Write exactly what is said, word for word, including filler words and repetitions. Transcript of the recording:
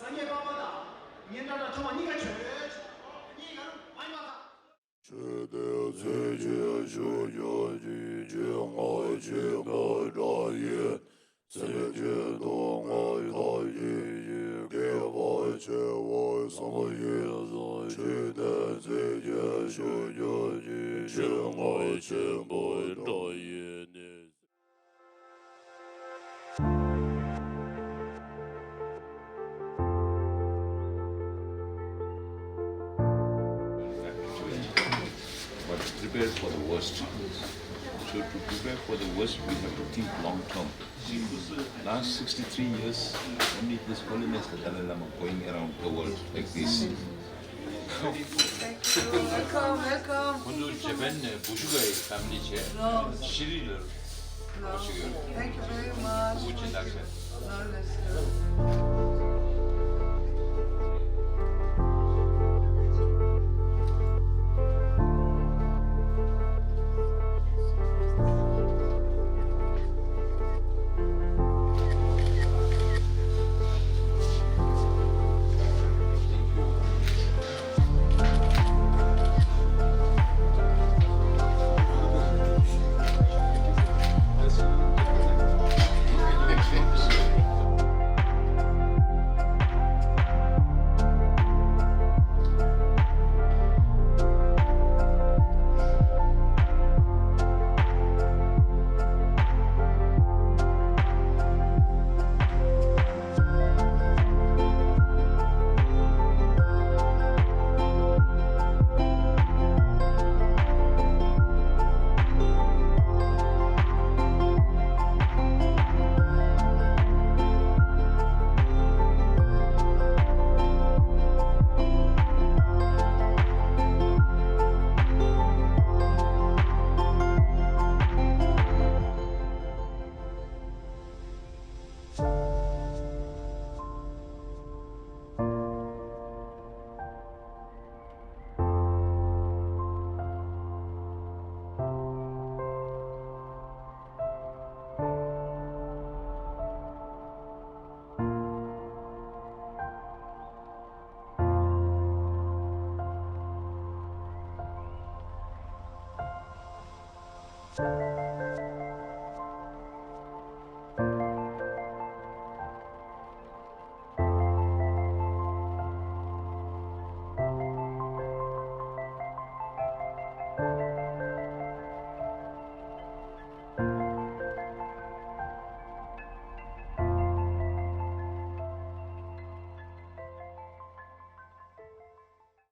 སངས་རྒྱས་པ་དང་སྙན་གྲགས་དང་ཆུང་བ་གཉིས་ཀ་བྱོས། གཉིས་ཀ་རུ་མ་ཡིན་པ་དང་། ཆོས་དེ་ཚེ་གཅིག་ཞུ་རྒྱུ་གཅིག་ཆོས་ལྔ་ཆེན་པོའི་སྒྲ་ཡིན། སེམས་ཅན་སྡུག་བསྔལ་མཐའ་ཡས་ཤིང་། དགེ་བ་ཆེ་བ་བསམ་ཡས་བཟང་། ཆོས་དེ་ཚེ་གཅིག་ཞུ་རྒྱུ་གཅིག་ཆོས་ལྔ་ཆེན་པོའི་སྒྲ་ཡིན་ནི། But prepare for the worst. So to prepare for the worst, we have to think long term. Last sixty-three years, only His Holiness the Dalai Lama going around the world like this. Thank you. Welcome, welcome. ཁོང་ཚོ་ཇ་པན་ནས་བུ་ཤུ་གའི་ཕེ་མི་ལི་བྱས། ཤི་རི་ལ་རོགས་བྱེད་ཀྱི་ཡོད། Thank you very much. བུ་ཅི་འདྲ་བྱས།